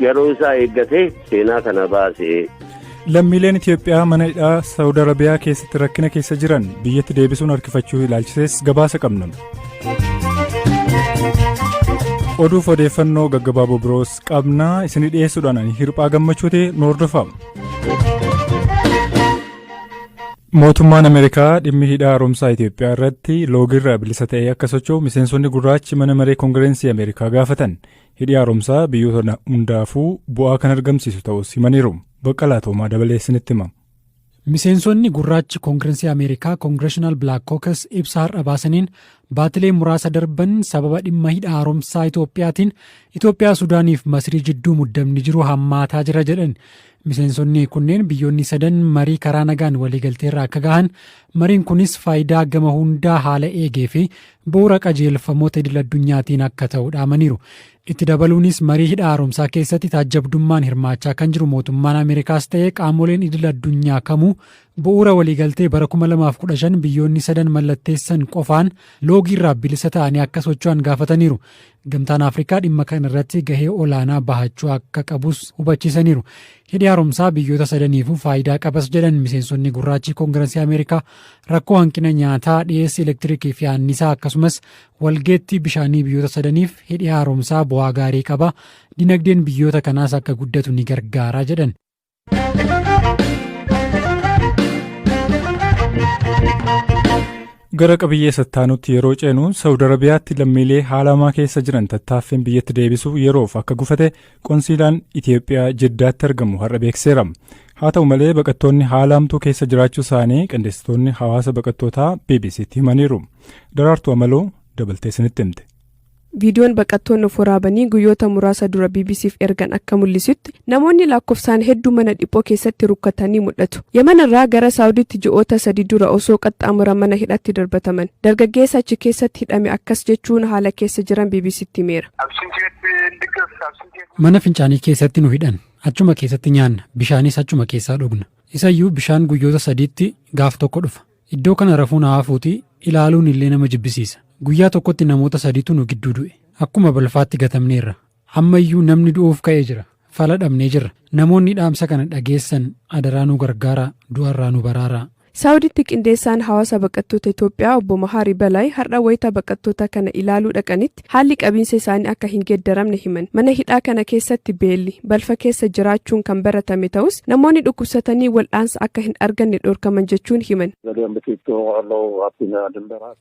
Yeroo isaa eeggatee seenaa kana baase. Lammiileen Itiyoophiyaa mana hidhaa Saawud Arabiyaa keessatti rakkina keessa jiran biyyatti deebisuun harkifachuu ilaalchisees gabaasa qabna. Oduuf odeeffannoo gaggabaaboo biroos qabna isinii dhiyeessuudhaan ani Hirphaa Gammachuuti nu hordofaa. Mootummaan Ameerikaa dhimmi hidha haaromsaa Itiyoophiyaa irratti loogiirraa bilisa ta'ee akka socho'u miseensonni gurraachi mana maree Koongirensii Ameerikaa gaafatan. Hidhi haaromsaa biyyoota hundaafuu bu'aa kan argamsiisu ta'us himaniiru. Baqqalaa Toomaa dabalee isinitti hima. Miseensonni gurraachi Koongirensii Ameerikaa Congressional Black Caucus ibsa har'a baasaniin baatilee muraasa darban sababa dhimma hidha haaromsaa Itoophiyaatiin Itoophiyaa, Sudaaniif Masrii jidduu muddamni jiru hammaataa jira jedhan. Miseensonni kunneen biyyoonni sadan marii karaa nagaan waliigalteerra akka gahan, mariin kunis faayidaa gama hundaa haala eegee fi bu'uura qajeelfamoota idil-addunyaatiin akka ta'u dhaamaniiru. Itti dabaluunis marii hidha haaromsaa keessatti taajjabdummaan hirmaachaa kan jiru mootummaan Ameerikaas ta'e qaamoleen idil-addunyaa kamuu bu'uura waliigaltee bara 2015 biyyoonni sadan mallatteessan qofaan loogiirraa bilisa ta'anii akka socho'an gaafataniiru. Gamtaan Afrikaa dhimma kana irratti gahee olaanaa bahachuu akka qabus hubachiisaniiru. Hidhi haaromsaa biyyoota sadaniifuu faayidaa qabas jedhan miseensonni gurraachi Koongirensii Ameerikaa rakkoo hanqina nyaataa, dhiyeessi elektirikii fi annisaa akkasumas walgeettii bishaanii biyyoota sadaniif hidhi haaromsaa bu'aa gaarii qaba. Dinagdeen biyyoota kanaas akka guddatu ni gargaara jedhan. Gara qabiyyee sattaanutti yeroo ceenu, Saawud Arabiyaatti lammiilee haala hamaa keessa jiran tattaaffiin biyyatti deebisuuf yeroof akka gufate qonsiilaan Itiyoophiyaa Jiddaatti argamu har'a beeksiseera. Haa ta'u malee, baqattoonni haala hamtuu keessa jiraachuu isaanii qindeessitoonni hawaasa baqattootaa BBCtti himaniiru. Daraartuu Amaloo dabaltee isinitti himte. Viidiyoon baqattoonni of waraabanii guyyoota muraasa dura BBCf ergan akka mul'isutti, namoonni lakkoofsaan hedduu mana dhiphoo keessatti rukkatanii mul'atu. Yaman irraa gara Saawudiitti ji'oota 3 dura osoo qaxxaamuran mana hidhaatti darbataman. Dargaggeessa achi keessatti hidhame akkas jechuun haala keessa jiran BBCtti himeera. Mana fincaanii keessatti nu hidhan. Achuma keessatti nyaanna. Bishaanis achuma keessaa dhugna. Isayyuu bishaan guyyoota sadiitti gaaf tokko dhufa. Iddoo kana rafuun haa hafuutii ilaaluun illee nama jibbisiisa. Guyyaa tokkotti namoota sadiitu nu gidduu du'e. Akkuma balfaatti gatamneerra. Ammayyuu namni du'uuf ka'ee jira. Fala dhabnee jirra. Namoonni dhaamsa kana dhageessan adaraa nu gargaaraa, du'arraa nu baraaraa. Saawuditti qindeessaan hawaasa baqattoota Itoophiyaa obbo Mahaarii Balaay har'a wayita baqattoota kana ilaaluu dhaqanitti haalli qabiinsa isaanii akka hin geeddaramne himan. Mana hidhaa kana keessatti beelli, balfa keessa jiraachuun kan baratame ta'us namoonni dhukkubsatanii wal'aansa akka hin arganne dhorkaman jechuun himan.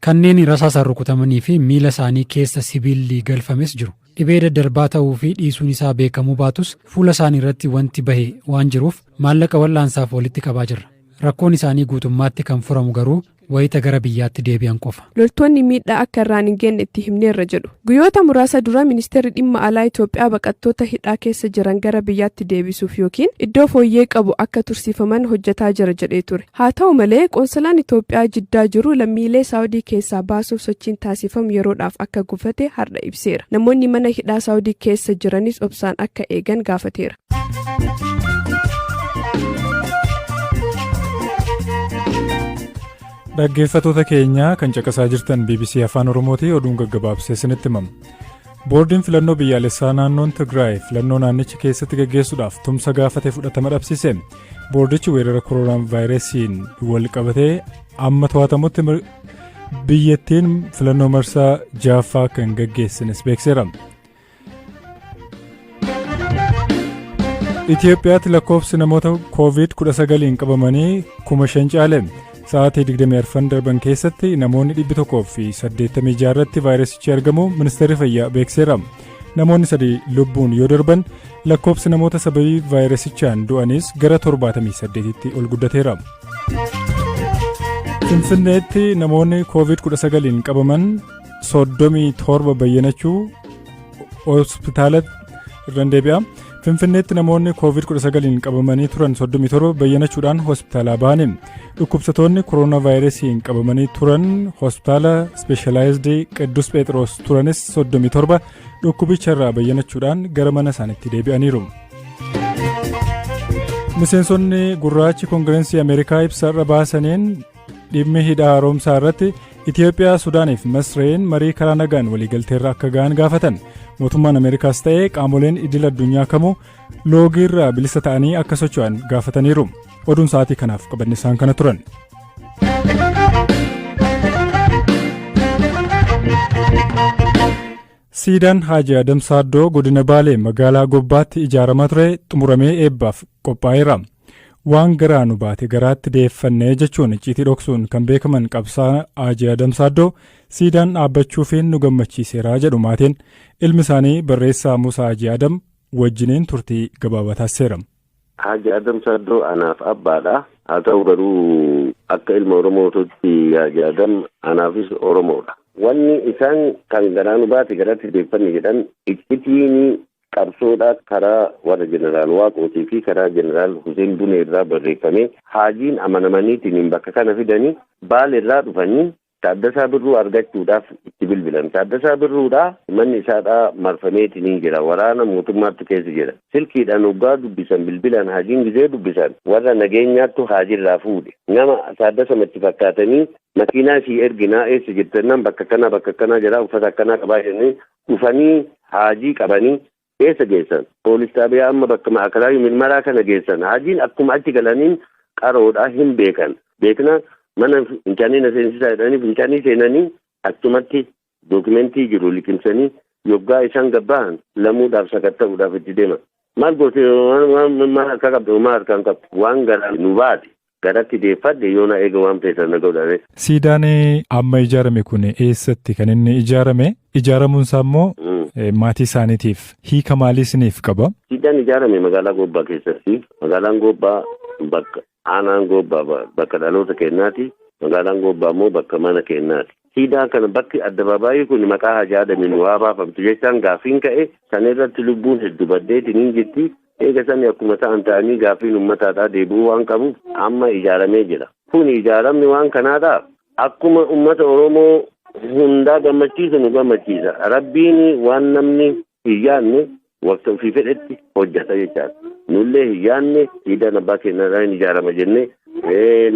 Kanneen rasaasaan rukutamanii fi miila isaanii keessa sibiilli galfames jiru. Dhibee daddarbaa ta'uu fi dhiisuun isaa beekamuu baatus fuula isaanii irratti wanti bahe waan jiruuf maallaqa wal'aansaaf walitti qabaa jirra. Rakkoon isaanii guutummaatti kan furamu garuu wayita gara biyyaatti deebi'an qofa. Loltoonni miidhaa akka irraan hin geenne itti himneerra jedhu. Guyyoota muraasa dura ministeerri dhimma alaa Itoophiyaa baqattoota hidhaa keessa jiran gara biyyaatti deebisuuf yookiin iddoo fooyyee qabu akka tursiifaman hojjetaa jira jedhee ture. Haa ta'u malee, qoonsilaan Itoophiyaa Jiddaa jiru lammiilee Saawudii keessaa baasuuf sochiin taasifamu yeroodhaaf akka gufate har'a ibseera. Namoonni mana hidhaa Saawudii keessa jiranis obsaan akka eegan gaafateera. Dhaggeeffattoota keenya, kan caqasaa jirtan BBC Afaan Oromooti. Oduun gaggabaabsee isinitti himama. Boordiin filannoo biyyaalessaa naannoon Tigraay filannoo naannicha keessatti gaggeessuudhaaf tumsa gaafate fudhatama dhabsiise. Boordichi weerara koronaa vaayirasiin wal qabatee amma to'atamutti biyyattiin filannoo marsaa jaaffaa kan gaggeessines beekseera. Itiyoophiyaatti lakkoofsi namoota COVID-19 qabamanii 5,000 caale. Sa'aatii 24 darban keessatti namoonni 186 irratti vaayirasichi argamu ministeerri fayyaa beekseera. Namoonni 3 lubbuun yoo darban, lakkoofsi namoota sababii vaayirasichaan du'anis gara 78tti ol guddateera. Finfinneetti namoonni COVID-19 qabaman 37 bayyanachuu hospitaala irraan deebi'a. Finfinneetti namoonni COVID-19 qabamanii turan 37 bayyanachuudhaan hospitaalaa bahani. Dhukkubsatoonni kooroonaa vaayirasiin qabamanii turan hospitaala ispeeshalaayizidii Qiddus Phexros turanis 37 dhukkubicha irraa bayyanachuudhaan gara mana isaaniitti deebi'aniiru. Miseensonni gurraachi Koongirensii Ameerikaa ibsa irra baasaniin Dhimmi hidha haaromsaa irratti Itiyoophiyaa, Sudaaniif Masreen marii karaa nagaan waliigalteerra akka ga'an gaafatan. Mootummaan Ameerikaas ta'ee qaamoleen idil addunyaa kamuu loogiirraa bilisa ta'anii akka socho'an gaafataniiru. Oduun sa'aatii kanaaf qabanne isaan kana turan. Siidaan Haaji Adam Saaddoo godina Baalee magaalaa Gobbaatti ijaaramaa ture xumuramee eebbaaf qophaa'eera. Waan garaa nu baate garaatti deeffannee jechuun icciitii dhoksuun kan beekaman qabsaa Haaji Adam Saaddoo siidaan dhaabbachuufiin nu gammachiiseera jedhu maatiin. Ilmi isaanii barreessaa Musaa Haaji Adam wajjiniin turtii gabaabaa taasiseera. Haaji Adam Saaddoo anaaf abbaadha. Haa ta'u garuu akka ilma Oromootitti Haaji Adam anaafis Oromoodha. Wanni isaan kan garaa nu baate garatti deeffanne jedhan iccitiin qabsoodha karaa warra Jeneraal Waaqootii fi karaa Jeneraal Hussein Bunee irraa barreeffame. Haajiin amanamaniitiin bakka kana fidanii Baale irraa dhufanii Taaddasaa Birruu argachuudhaaf itti bilbilan. Taaddasaa Birruudhaa manni isaadhaa marfameetiin jira. Waraana mootummaatti keessa jira. Silkiidhaan hoggaa dubbisan, bilbilaan Haajiin gizee dubbisan, warra nageenyaattu Haajirraa fuudhe. Nama Taaddasamatti fakkaatanii makiinaa sii erginaa, eessa jirtannaan bakka akkanaa bakka akkanaa jira, uffata akkanaa qabaa jedhanii dhufanii Haajii qabanii eessa geessan? Poolis xaabiyaa amma bakka ma'akalaayu mirmaraa kana geessan. Haajiin akkuma achi galaniin qaroodhaa hin beekan. Beekna mana fincaanii na seensisaa jedhanii fincaanii seenanii achumatti dookimentii jiru liqimsanii yoggaa isaan gabbaa'an lamuudhaaf sakatta'uudhaaf itti deeman. Maal goote, maal harkaa qabdu? Maal harkaan qabdu? Waan garaa nu baate garatti deeffadhe, yoona eega waan feetan na godhane. Siidaan amma ijaarame kun eessatti kan inni ijaarame? Ijaaramuun isaa immoo maatii isaaniitiif hiika maalii isiniif qaba? Siidaan ijaarame magaalaa Goobbaa keessatti. Magaalaan Goobbaa bakka, aanaan Goobbaa bakka dhaloota keenyaati. Magaalaan Goobbaa immoo bakka mana keenyaati. Siidaa kana bakki addabaabaayii kun maqaa Haaji Adamiin waa baafamtu jechaan gaaffiin ka'e sana irratti lubbuun hedduu baddeetiin hin jirti. Eega sani akkuma ta'an ta'anii gaaffiin uummataadhaa deebi'uu waan qabuuf amma ijaaramee jira. Kun ijaaramni waan kanaadhaa akkuma uummata Oromoo hundaa gammachiisu nu gammachiisa. Rabbiin waan namni hin yaadne waqta ofii fedhetti hojjeta jechaadha. Nullee hin yaadne siidaan abbaa keenyaadhaan hin ijaarama jennee,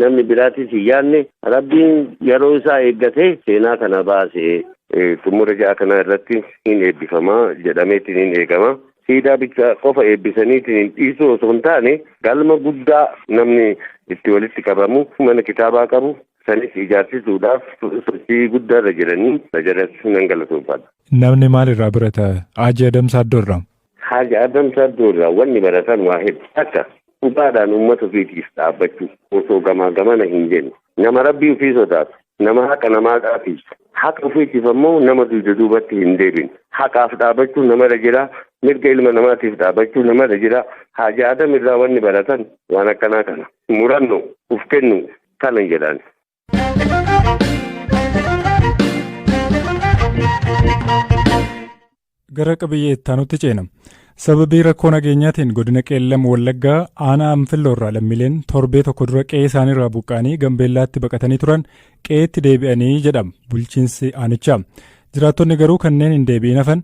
namni biraatis hin yaadne, Rabbiin yeroo isaa eeggatee seenaa kana baasee xumura ja'a kanaa irratti hin eebbifamaa jedhameetiin hin eegama. Siidaa bicha qofa eebbisaniitiin hin dhiisuu osoo hin taane, galma guddaa namni itti walitti qabamu, mana kitaabaa qabu sanis ijaarsisuudhaaf sochii guddaarra jiranii jaras nan galatoomfadha. Namni maalirraa barata Haaji Adam Saaddoo irraa? Haaji Adam Saaddoo irraa wanni baratan waa hedduu. Akka dhugaadhaan uummata ofiitiif dhaabbachuu, osoo gamaa gamana hin jenne, nama Rabbii ofii sodaatu, nama haqa namaa qaatiisu, haqa ofiitiif ammoo nama dugda duubatti hin deebine. Haqaaf dhaabbachuu namarra jira, mirga ilma namaatiif dhaabbachuu namarra jira. Haaji Adam irraa wanni baratan waan akkanaa kana, murannoo uf kennu kana jedhan. Gara qabiyyee itti ceena. Sababii rakkoo nageenyaatiin godina Qeellam Wallaggaa aanaa Anfilloo irraa lammiileen torbee tokko dura qe'ee isaaniirraa buqqa'anii Gambeellaatti baqatanii turan qe'eetti deebi'anii jedhama bulchiinsi aanichaa. Jiraattonni garuu kanneen hin deebi'in hafan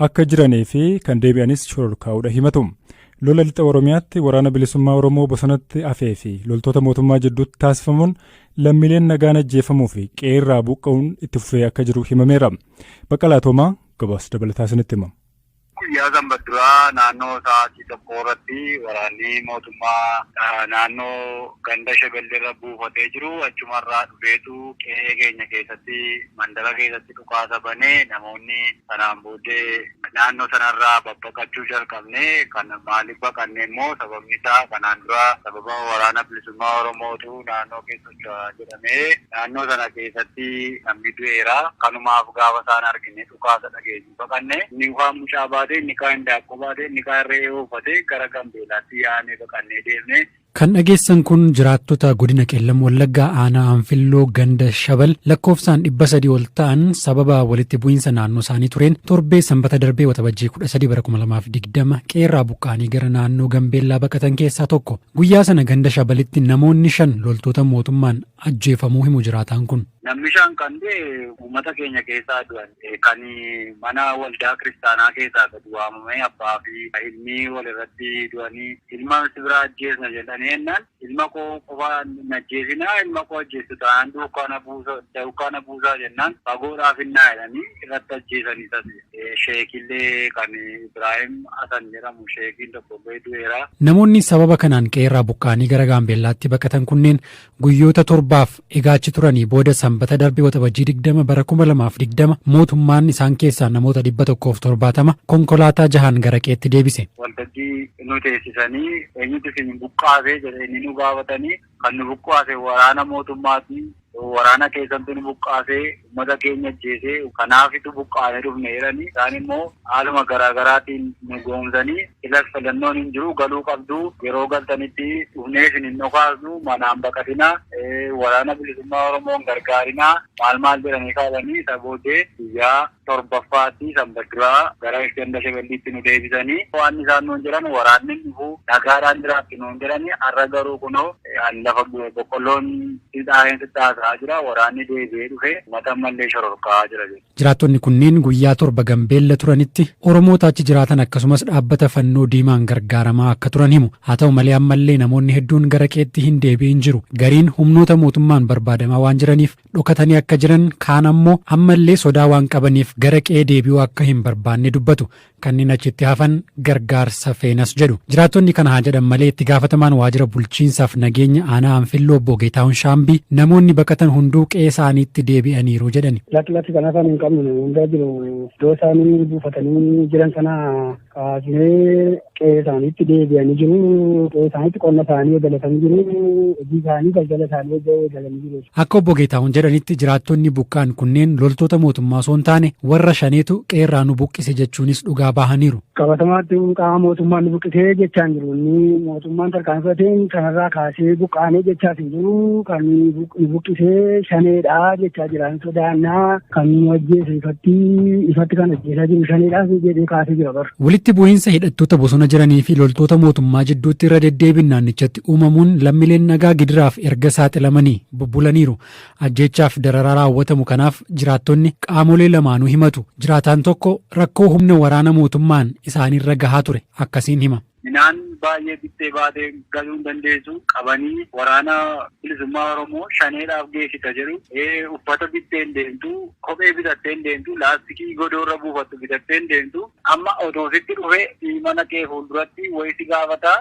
akka jiranii fi kan deebi'anis shororkaa'uudha himatu. Lola lixa Oromiyaatti waraana bilisummaa Oromoo bosonatti hafee fi loltoota mootummaa jidduutti taasifamuun lammiileen nagaan ajjeefamuu fi qe'eerraa buqqa'uun itti fufee akka jiru himameera. Baqqalaa Toomaa gabaasa dabalataa isinitti hima. Guyyaa Sanbadduraa naannoo sa'aatii 1 irratti waraanni mootummaa naannoo ganda Shebelirra buufatee jiru achumarraa dhufeetu qe'ee keenya keessatti, mandara keessatti dhukaasa banee. Namoonni sanaan booddee naannoo sanarraa babbaqachuu jalqabne. Kan maaliif baqanne immoo sababni isaa kanaan dura sababa waraana bilisummaa Oromootu naannoo keessa socho'aa jedhamee naannoo sana keessatti namni du'eera. Kanumaaf gaafa isaan argine, dhukaasa dhageenyu baqanne. Inni kaan mucaa baate, inni kaan hindaaqqoo baate, inni kaan re'ee oofate, gara Gambeelaatti yaanee baqannee deemne. Kan dhageessan kun jiraattota godina Qeellam Wallaggaa aanaa Anfilloo ganda Shabal lakkoofsaan 300 ol ta'an sababa walitti bu'iinsa naannoo isaanii tureen torbee Sanbata darbee Waxabajjii 13 bara 2020 qe'eerraa buqqa'anii gara naannoo Gambeellaa baqatan keessaa tokko. Guyyaa sana ganda Shabalitti namoonni shan loltoota mootummaan ajjeefamuu himu jiraataan kun. Namni 5 kan du'e uummata keenya keessaa du'an. Kan mana waldaa kiristaanaa keessaa gadi waamamee abbaa fi ilmi walirratti du'anii ilma si biraa ajjeesna jedhanii jennaan ilma koo qofa hin ajjeesinaa, ilma koo ajjeessu ta'an duukaa buusaa jennaan fagoodhaaf hinnaa jedhanii irratti ajjeesanii tasi. Sheekillee kan Ibraahim Hasan jedhamu sheekiin tokko illee du'eera. Namoonni sababa kanaan qe'eerraa buqqa'anii gara Gaambeellaatti baqatan kunneen guyyoota 7f egaachi turanii booda Sanbata darbe Waxabajjii 20 bara 2020 mootummaan isaan keessaa namoota 170 konkolaataa 6n gara qe'eetti deebise. Waltajjii nu teessisanii eenyutu isin buqqaasee jedhanii nu gaafatanii, kan nu buqqaase waraana mootummaati. Waraana keessantu nu buqqaasee, uummata keenya ajjeesee, kanaafitu buqqaanee dhufne jedhanii, isaan immoo haaluma garaagaraatiin nu goomsanii, ilas filannoon hin jiru, galuu qabdu, yeroo galtanitti dhufnee isin hin dhokaasnu, manaan baqatinaa, waraana bilisummaa Oromoon gargaarinaa, maal maal jedhanii kaasanii, isa booddee guyyaa 7ffaatti Sanbaduraa gara ganda Shebelliitti nu deebisanii, waan isaan nuun jedhan waraanni dhufu nagaadhaan jiraatti nuun jedhanii. Har'a garuu kunoo lafa boqqolloon dhaaheen sittaasaa jira, waraanni deebi'ee dhufe uummata ammallee shororkaa jira jechuudha. Jiraattonni kunneen guyyaa 7 Gambeella turanitti Oromoota achi jiraatan akkasumas dhaabbata Fannoo Diimaan gargaaramaa akka turan himu. Haa ta'u malee ammallee namoonni hedduun gara qe'eetti hin deebi'in jiru. Gariin humnoota mootummaan barbaadamaa waan jiraniif dhokatanii akka jiran, kaan ammoo ammallee sodaa waan qabaniif gara qe'ee deebi'uu akka hin barbaanne dubbatu. Kanneen achitti hafan gargaarsa feenas jedhu. Jiraattonni kana haa jedhan malee itti gaafatamaan waajjira bulchiinsaaf nageenya aanaa Anfilloo obbo Geetaahun Shaambii namoonni baqatan hunduu qe'ee isaaniitti deebi'aniiru jedhani. Lakki, lakki, kan hafan hin qabnu. Hundaa jiru, iddoo isaanii buufatanii jiran sana kaasnee qe'ee isaaniitti deebi'anii jiru. Qe'ee isaaniitti qonna isaanii eegalatanii jiru. Hojii isaanii, daldala isaanii eegalanii jiru. Akka obbo Geetaahun jedhanitti jiraattonni buqqa'an kunneen loltoota mootummaa osoo hin taane warra shaneetu qe'eerraa nu buqqise jechuunis dhugaa bahaniiru. Qabatamaatti qaama mootummaan nu buqqisee jechaa hin jiru. Inni mootummaan tarkaanfateen kanarraa kaasee buqqaanee jechaa hin jiru. Kan nu buqqisee shaneedha jechaa jira. Sodaannaa kan nu ajjeese ifatti ifatti kan ajjeesaa jiru shaneedha jedhee kaasee jira bara. Walitti bu'iinsa hidhattoota bosona jiranii fi loltoota mootummaa jidduutti irra deddeebiin naannichatti uumamuun lammiileen nagaa gidiraaf erga saaxilamanii bubbulaniiru. Ajjeechaaf dararaa raawwatamu kanaaf jiraattonni qaamolee lamaanuu himatu. Jiraataan tokko rakkoo humna waraana mootummaan isaanirra gahaa ture akkasiin hima. Midhaan baay'ee bittee baatee galuu hin dandeessu, qabanii waraana bilisummaa Oromoo shaneedhaaf geessita jedhu. Uffata bittee hin deemtu, kophee bitattee hin deemtu, laastikii godoorra buufattu bitattee hin deemtu. Amma otoo sitti dhufe mana kee fuulduratti wayii si gaafata.